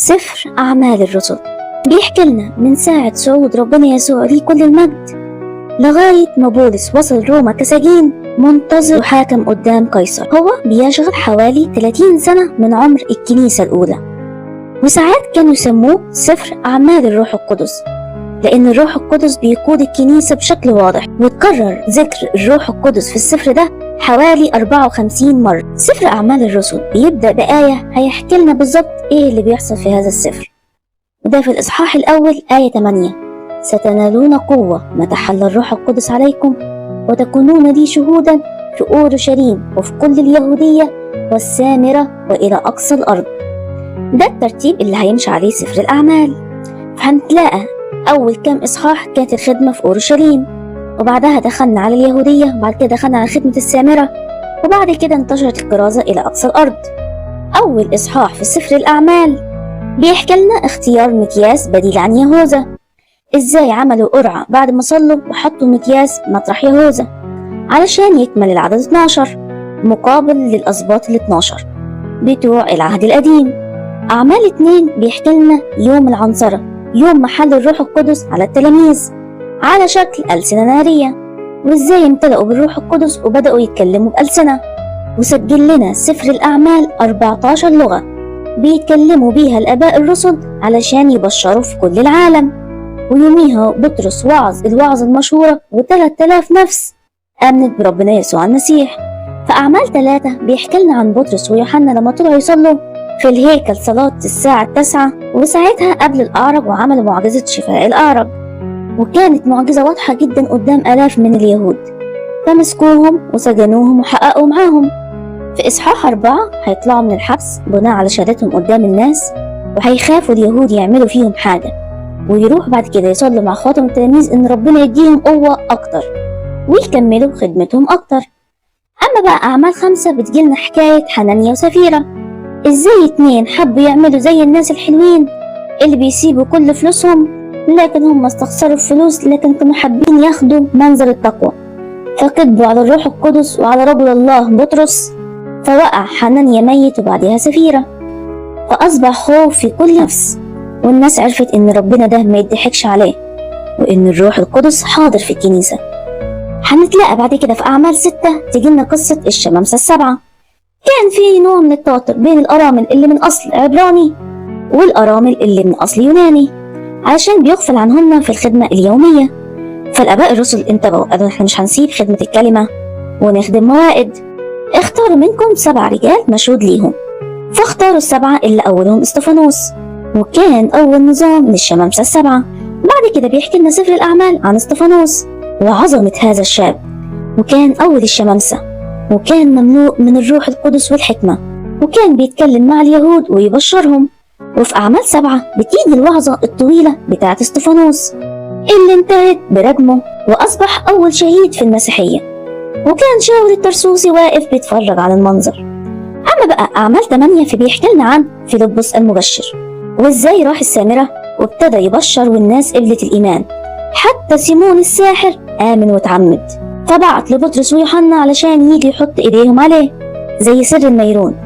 سفر أعمال الرسل بيحكي لنا من ساعة صعود ربنا يسوع ليه كل المجد لغاية ما بولس وصل روما كسجين منتظر يحاكم قدام قيصر. هو بيشغل حوالي 30 سنة من عمر الكنيسة الأولى، وساعات كانوا يسموه سفر أعمال الروح القدس لأن الروح القدس بيقود الكنيسة بشكل واضح، وتكرر ذكر الروح القدس في السفر ده حوالي 54 مرة. سفر أعمال الرسل بيبدأ بآية هيحكي لنا بالظبط إيه اللي بيحصل في هذا السفر، وده في الإصحاح الأول آية 8: ستنالون قوة متى حل الروح القدس عليكم وتكونون لي شهودا في أورشليم وفي كل اليهودية والسامرة وإلى أقصى الأرض. ده الترتيب اللي هيمشي عليه سفر الأعمال. فهنتلاقى أول كام إصحاح كانت الخدمة في أورشليم، وبعدها دخلنا على اليهودية، وبعد كده دخلنا على خدمة السامرة، وبعد كده انتشرت الكرازة إلى أقصى الأرض. أول إصحاح في سفر الأعمال بيحكي لنا اختيار متياس بديل عن يهوذا، إزاي عملوا قرعة بعد ما صلوا وحطوا متياس مطرح يهوذا علشان يكمل العدد 12 مقابل للأسباط ال 12 بتوع العهد القديم. أعمال 2 بيحكي لنا يوم العنصرة، يوم محل الروح القدس على التلاميذ على شكل ألسنة نارية، وإزاي امتلأوا بالروح القدس وبدأوا يتكلموا بألسنة. وسجل لنا سفر الأعمال 14 لغة بيتكلموا بيها الآباء الرسل علشان يبشروا في كل العالم. ويوميها بطرس وعظ الوعظة المشهورة و3000 نفس آمنت بربنا يسوع المسيح. في أعمال 3 بيحكي لنا عن بطرس ويوحنا لما طلعوا يصلوا في الهيكل صلاة الساعة 9، وساعتها قابل الأعرج وعملوا معجزة شفاء الأعرج، وكانت معجزة واضحة جدا قدام آلاف من اليهود، فمسكوهم وسجنوهم وحققوا معاهم. في إصحاح 4 هيطلعوا من الحبس بناء على شهادتهم قدام الناس، وهيخافوا اليهود يعملوا فيهم حاجة، ويروح بعد كده يصلوا مع اخواتهم التلاميذ إن ربنا يديهم قوة أكتر ويكملوا خدمتهم أكتر. أما بقى أعمال 5 بتجيلنا حكاية حنانيا وسفيرة، إزاي 2 حبوا يعملوا زي الناس الحلوين اللي بيسيبوا كل فلوسهم، لكن هم استخسروا الفلوس، لكن كانوا حابين ياخدوا منظر التقوى، فكذبوا على الروح القدس وعلى رجل الله بطرس، فوقع حنانيا ميت وبعدها سفيرة، فأصبح خوف في كل نفس، والناس عرفت إن ربنا ده ما يضحكش عليه، وإن الروح القدس حاضر في الكنيسة. هنتلاقى بعد كده في أعمال 6 تجينا قصة الشمامسة 7. كان في نوع من التوتر بين الأرامل اللي من أصل عبراني والأرامل اللي من أصل يوناني، علشان بيغفل عنهن في الخدمة اليومية. فالآباء الرسل انتبهوا، قالوا احنا مش هنسيب خدمة الكلمة ونخدم موائد، اختاروا منكم 7 رجال مشهود ليهم. فاختاروا 7 اللي أولهم استفانوس، وكان أول نظام للشمامسة 7. بعد كده بيحكي لنا سفر الأعمال عن استفانوس وعظمة هذا الشاب، وكان أول الشمامسة، وكان مملوء من الروح القدس والحكمة، وكان بيتكلم مع اليهود ويبشرهم. وفي أعمال 7 بتيجي الوعظة الطويلة بتاعت استفانوس اللي انتهت برجمه وأصبح أول شهيد في المسيحية، وكان شاول الترسوسي واقف بيتفرج على المنظر. أما بقى أعمال 8 فبيحكي لنا عن فيلبس المبشر، وإزاي راح السامرة وابتدى يبشر والناس قبلت الإيمان، حتى سيمون الساحر آمن وتعمد، فبعت لبطرس ويوحنا علشان يجي يحط إيديهم عليه زي سر الميرون.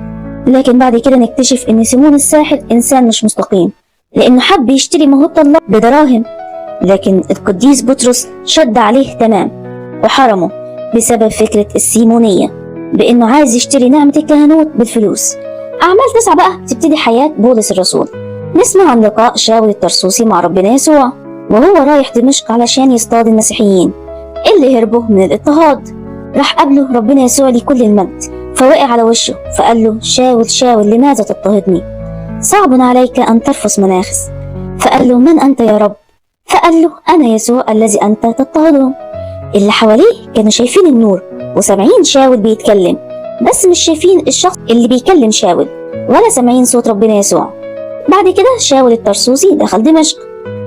لكن بعد كده نكتشف إن سيمون الساحر إنسان مش مستقيم، لأنه حب يشتري موهبة الله بدراهم، لكن القديس بطرس شد عليه تمام وحرمه بسبب فكرة السيمونية، بأنه عايز يشتري نعمة الكهنوت بالفلوس. أعمال 9 بقى تبتدي حياة بولس الرسول. نسمع عن لقاء شاول الترسوسي مع ربنا يسوع وهو رايح دمشق علشان يصطاد المسيحيين اللي هربوا من الاضطهاد. راح قابله ربنا يسوع لكل المجد، فوقع على وشه فقال له: شاول شاول لماذا تضطهدني؟ صعب عليك أن ترفس مناخس. فقال له: من أنت يا رب؟ فقال له: أنا يسوع الذي أنت تضطهده. اللي حواليه كانوا شايفين النور وسامعين شاول بيتكلم، بس مش شايفين الشخص اللي بيكلم شاول ولا سامعين صوت ربنا يسوع. بعد كده شاول الترسوسي دخل دمشق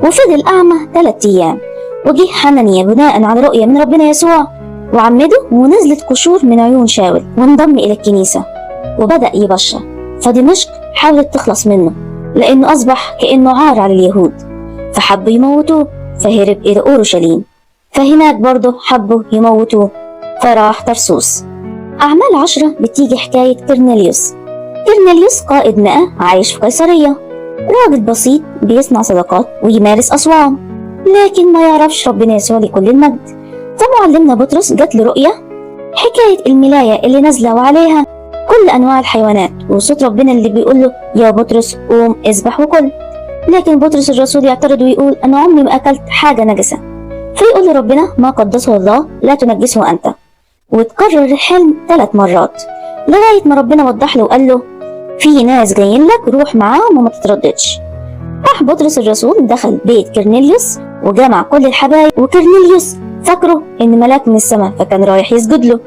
وفضل أعمى 3 أيام، وجه حنانيا بناء على رؤية من ربنا يسوع وعمده، ونزلت قشور من عيون شاول وانضم إلى الكنيسة وبدأ يبشر. فدمشق حاولت تخلص منه لأنه أصبح كأنه عار على اليهود، فحبوا يموتوه، فهرب إلى أورشليم، فهناك برضه حبوا يموتوه فراح ترسوس. أعمال 10 بتيجي حكاية كرنيليوس. كرنيليوس قائد 100 عايش في قيصرية، راجل بسيط بيصنع صدقات ويمارس أصوام، لكن ما يعرفش ربنا يسوع لكل المجد. فمعلمنا بطرس جات له رؤية حكاية الملاية اللي نازلة وعليها كل أنواع الحيوانات، وصوت ربنا اللي بيقول له يا بطرس قوم اذبح وكل. لكن بطرس الرسول يعترض ويقول أنا عمري ما أكلت حاجة نجسة. فيقول له ربنا ما قدسه الله لا تنجسه أنت. وتكرر الحلم 3 مرات لغاية ما ربنا وضح له وقال له في ناس جايين لك، روح معاهم وما تترددش. راح بطرس الرسول دخل بيت كرنيليوس وجمع كل الحبايب، وكرنيليوس فكره إن ملاك من السماء فكان رايح يسجد له،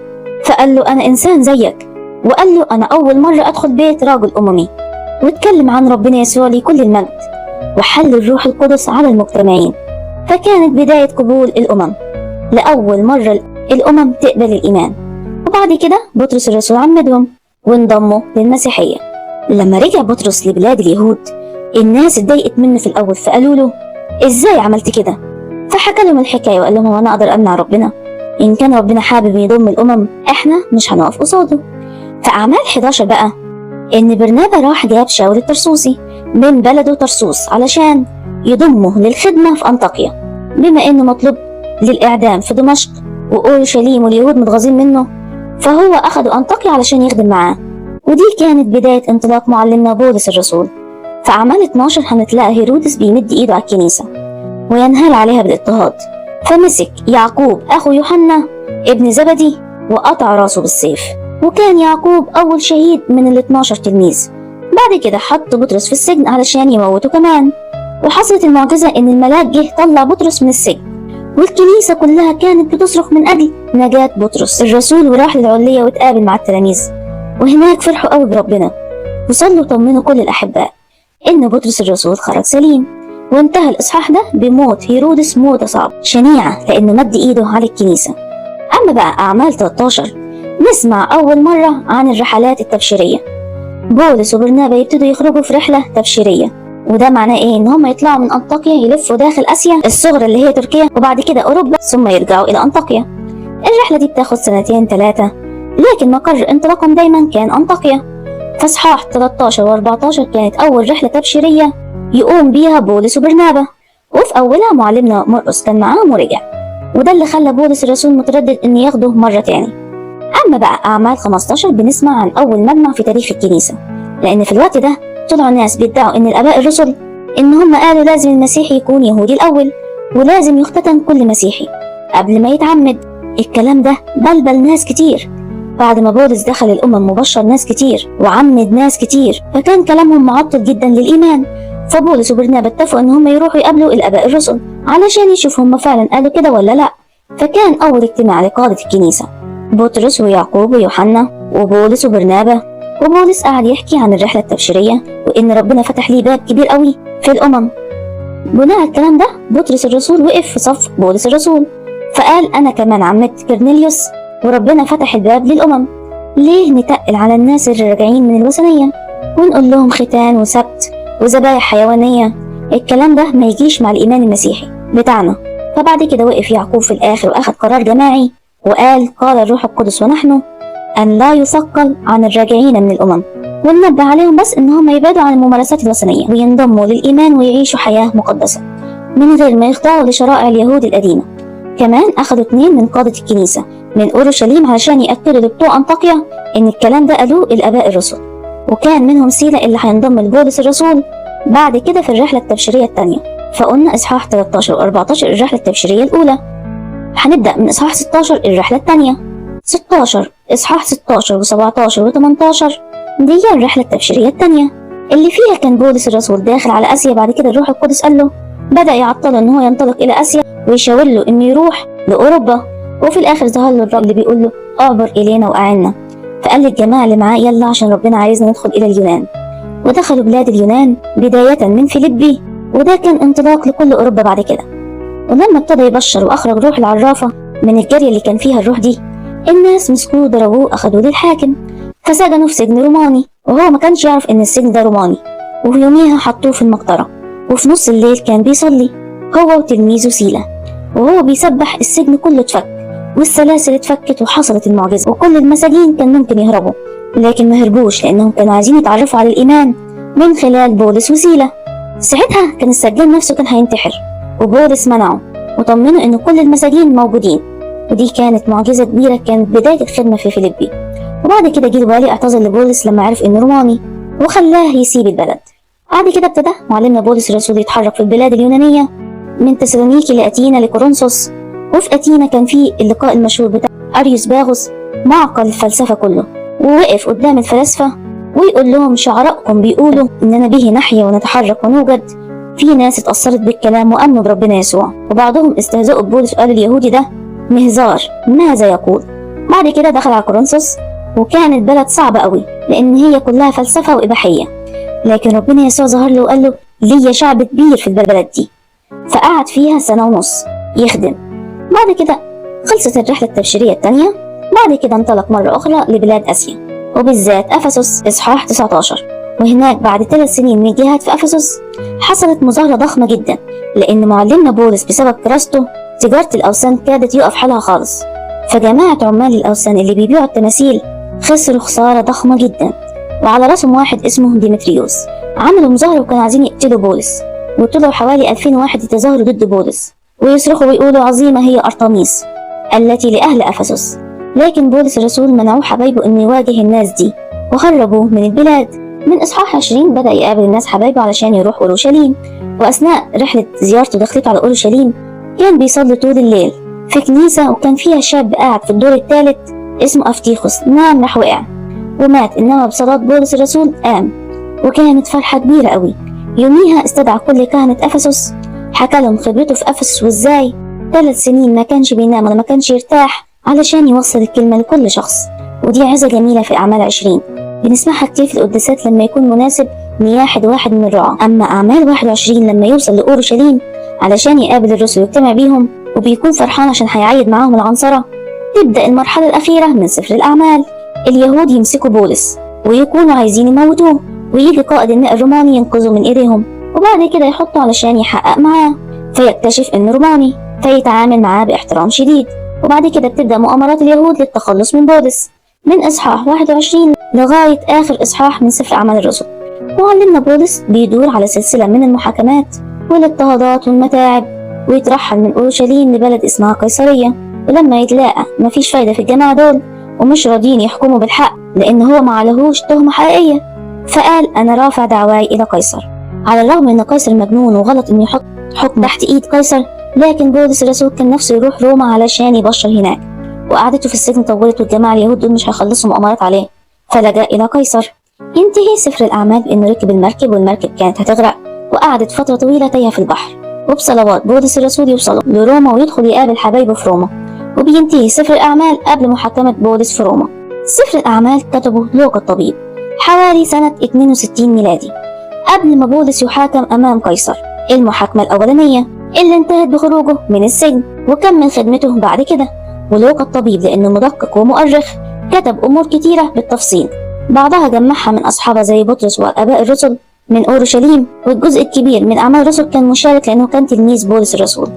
فقال له أنا إنسان زيك، وقال له أنا أول مرة أدخل بيت راجل أممي، واتكلم عن ربنا يسوع لكل المجد، وحل الروح القدس على المجتمعين. فكانت بداية قبول الأمم، لأول مرة الأمم تقبل الإيمان. وبعد كده بطرس الرسول عمدهم وانضموا للمسيحية. لما رجع بطرس لبلاد اليهود الناس اتضايقت منه في الأول، فقالوا له إزاي عملت كده؟ فحكى لهم الحكاية وقال لهم هو أنا أقدر أمنع ربنا؟ إن كان ربنا حابب يضم الأمم إحنا مش هنقف قصاده. في أعمال 11 بقى إن برنابا راح جاب شاول الترسوسي من بلده ترسوس علشان يضمه للخدمة في أنطاكيا، بما إنه مطلوب للإعدام في دمشق وأورشليم واليهود متغاظين منه، فهو أخده أنطاكيا علشان يخدم معاه. ودي كانت بداية انطلاق معلمنا بولس الرسول. في أعمال 12 هنتلاقي هيرودس بيمد إيده على الكنيسة وينهال عليها بالاضطهاد، فمسك يعقوب أخو يوحنا ابن زبدي وقطع راسه بالسيف، وكان يعقوب أول شهيد من 12 تلميذ. بعد كده حط بطرس في السجن علشان يموته كمان، وحصلت المعجزة إن الملاك جه طلع بطرس من السجن، والكنيسة كلها كانت بتصرخ من أجل نجاة بطرس الرسول. وراح للعلية واتقابل مع التلاميذ، وهناك فرحوا قوي بربنا وصلوا طمنوا كل الأحباء إن بطرس الرسول خرج سليم. وانتهى الإصحاح ده بموت هيرودس موتة صعبة شنيعة لأنه مد إيده على الكنيسة. أما بقى أعمال 13 نسمع أول مرة عن الرحلات التبشيرية. بولس وبرنابا يبتدوا يخرجوا في رحلة تبشيرية، وده معناه إيه؟ إن هم يطلعوا من أنطاكيا يلفوا داخل آسيا الصغرى اللي هي تركيا، وبعد كده أوروبا، ثم يرجعوا إلى أنطاكيا. الرحلة دي بتاخد 2-3 لكن مقر انطلاقهم دايما كان أنطاكيا. فاصحاح 13 و14 كانت أول رحلة تبشيرية يقوم بيها بولس وبرنابا، وفي أولها معلمنا مرقس كان معاهم ورجع، وده اللي خلى بولس الرسول متردد إنه ياخده مرة تاني. أما بقى أعمال 15 بنسمع عن أول مجمع في تاريخ الكنيسة، لأن في الوقت ده طلعوا ناس بيدعوا إن الآباء الرسل إن هم قالوا لازم المسيحي يكون يهودي الأول، ولازم يختتن كل مسيحي قبل ما يتعمد. الكلام ده بلبل ناس كتير. بعد ما بولس دخل الأمم مبشر ناس كتير وعمد ناس كتير، فكان كلامهم معطل جدا للإيمان. فبولس وبرنابا اتفقوا إن هم يروحوا يقابلوا الآباء الرسل علشان يشوفوا هم فعلا قالوا كده ولا لأ. فكان أول اجتماع لقادة الكنيسة بطرس ويعقوب ويوحنا وبولس وبرنابا. وبولس قعد يحكي عن الرحلة التبشيرية وإن ربنا فتح ليه باب كبير قوي في الأمم. بناء على الكلام ده بطرس الرسول وقف في صف بولس الرسول، فقال أنا كمان عمدت كرنيليوس وربنا فتح الباب للأمم، ليه نتقل على الناس اللي راجعين من الوثنية ونقول لهم ختان وسبت وذبايح حيوانية؟ الكلام ده ما يجيش مع الإيمان المسيحي بتاعنا. فبعد كده وقف يعقوب في الآخر وأخذ قرار جماعي وقال قال الروح القدس ونحن أن لا يثقل عن الراجعين من الأمم، وننبه عليهم بس إن هم يبعدوا عن الممارسات الوثنية وينضموا للإيمان ويعيشوا حياة مقدسة من غير ما يخضعوا لشرائع اليهود القديمة. كمان أخذوا 2 من قادة الكنيسة من أورشليم علشان يأكدوا لبتوع أنطاكيا إن الكلام ده قالوه الآباء الرسل، وكان منهم سيلا اللي هينضم لبولس الرسول بعد كده في الرحلة التبشيرية الثانية. فقلنا إصحاح 13 و14 الرحلة التبشيرية الأولى، هنبدأ من إصحاح 16 الرحلة الثانية. 16 إصحاح 16 و17 و18 دي الرحلة التبشيرية الثانية اللي فيها كان بولس الرسول داخل على آسيا. بعد كده الروح القدس قال له بدأ يعطله إن هو ينطلق إلى آسيا ويشاور له إنه يروح لأوروبا، وفي الآخر ظهر له الرب اللي بيقول له أعبر إلينا وأعنا. فقال للجماعة اللي معاه يلا عشان ربنا عايزنا ندخل إلى اليونان، ودخلوا بلاد اليونان بداية من فيليبي، وده كان انطلاق لكل أوروبا بعد كده. ولما ابتدى يبشر وأخرج روح العرافة من الجارية اللي كان فيها الروح دي، الناس مسكوه ضربوه أخدوه للحاكم، فسجنوا في سجن روماني، وهو ما كانش يعرف إن السجن ده روماني. وفي يوميها حطوه في المقطرة، وفي نص الليل كان بيصلي هو وتلميذه سيلا، وهو بيسبح السجن كله اتفك والسلاسل اتفكت وحصلت المعجزة، وكل المساجين كان ممكن يهربوا لكن ما هربوش لأنهم كانوا عايزين يتعرفوا على الإيمان من خلال بولس وسيلا. ساعتها كان السجان نفسه كان هينتحر، وبولس منعه وطمنه إن كل المساجين موجودين، ودي كانت معجزة كبيرة، كانت بداية الخدمة في فيليبي. وبعد كده جه الوالي اعتذر لبولس لما عرف إنه روماني وخلاه يسيب البلد. بعد كده ابتدى معلمنا بولس الرسول يتحرك في البلاد اليونانية من تسالونيكي لأثينا لكورنثوس. وفي أثينا كان في اللقاء المشهور بتاع أريوس باغوس، معقل الفلسفة كله، ووقف قدام الفلاسفة ويقول لهم شعراءكم بيقولوا إننا به نحيا ونتحرك ونوجد. في ناس اتأثرت بالكلام وأمنوا بربنا يسوع، وبعضهم استهزأوا ببولس وقالوا اليهودي ده مهزار، ماذا يقول؟ بعد كده دخل على كورنثوس، وكانت بلد صعبة قوي لأن هي كلها فلسفة وإباحية، لكن ربنا يسوع ظهر له وقال له ليا شعب كبير في البلد دي، فقعد فيها 1.5 سنة يخدم. بعد كده خلصت الرحلة التبشيرية الثانية. بعد كده انطلق مرة أخرى لبلاد آسيا وبالذات أفسس إصحاح 19. وهناك بعد 3 سنين من الجهاد في أفسس حصلت مظاهرة ضخمة جدا، لأن معلمنا بولس بسبب كراسته تجارة الأوثان كادت يقف حالها خالص، فجماعة عمال الأوثان اللي بيبيعوا التماثيل خسروا خسارة ضخمة جدا، وعلى راسهم واحد اسمه ديمتريوس. عملوا مظاهرة وكانوا عايزين يقتلوا بولس، وطلعوا حوالي 2000 واحد يتظاهروا ضد بولس ويصرخوا ويقولوا عظيمة هي أرطميس التي لأهل أفسس. لكن بولس الرسول منعوه حبايبه إنه يواجه الناس دي وهربوه من البلاد. من إصحاح 20 بدأ يقابل الناس حبايبه علشان يروح أورشليم، وأثناء رحلة زيارته دخلته على أورشليم كان بيصلي طول الليل في كنيسة، وكان فيها شاب قاعد في الدور الثالث اسمه أفتيخوس، نام راح وقع ومات، إنما بصلاة بولس الرسول قام، وكانت فرحة كبيرة قوي. يوميها استدعى كل كهنة أفسس، حكى لهم خبرته في أفسس وإزاي 3 سنين ما كانش بينام ولا ما كانش يرتاح علشان يوصل الكلمة لكل شخص. ودي عظة جميلة في أعمال 20 بنسمعها كتير في القداسات لما يكون مناسب نياحة واحد من الرعاة. أما أعمال 21 لما يوصل لأورشليم علشان يقابل الرسل ويجتمع بيهم، وبيكون فرحان عشان هيعيد معاهم العنصرة، تبدأ المرحلة الأخيرة من سفر الأعمال. اليهود يمسكوا بولس ويكونوا عايزين يموتوه، ويجي قائد المئة الروماني ينقذه من إيديهم، وبعد كده يحطه علشان يحقق معاه، فيكتشف إنه روماني فيتعامل معاه باحترام شديد. وبعد كده بتبدأ مؤامرات اليهود للتخلص من بولس من إصحاح 21 لغاية آخر إصحاح من سفر أعمال الرسل. معلمنا بولس بيدور على سلسلة من المحاكمات والاضطهادات والمتاعب، ويترحل من أورشليم لبلد اسمها قيصرية. ولما يتلاقى مفيش فايدة في الجماعة دول ومش راضيين يحكموا بالحق لأن هو ما عليهوش تهمة حقيقية، فقال أنا رافع دعواي إلى قيصر. على الرغم إن قيصر مجنون وغلط إنه يحط حكم تحت إيد قيصر، لكن بولس الرسول كان نفسه يروح روما علشان يبشر هناك، وقعدته في السجن طولت والجماعة اليهود دول مش هيخلصوا مؤامرات عليه، فلجأ إلى قيصر. ينتهي سفر الأعمال بإنه ركب المركب والمركب كانت هتغرق، وقعدت فترة طويلة تايهة في البحر، وبصلوات بولس الرسول يوصلوا لروما ويدخل يقابل حبايبه في روما. وبينتهي سفر الأعمال قبل محاكمة بولس في روما. سفر الأعمال كتبه لوقا الطبيب حوالي سنة 62 ميلادي، قبل ما بولس يحاكم أمام قيصر المحاكمة الأولانية اللي انتهت بخروجه من السجن وكمل خدمته بعد كده. ولوقا الطبيب لأنه مدقق ومؤرخ كتب أمور كتيرة بالتفصيل، بعضها جمعها من أصحابه زي بطرس وآباء الرسل من أورشليم، والجزء الكبير من أعمال الرسل كان مشارك لأنه كان تلميذ بولس الرسول.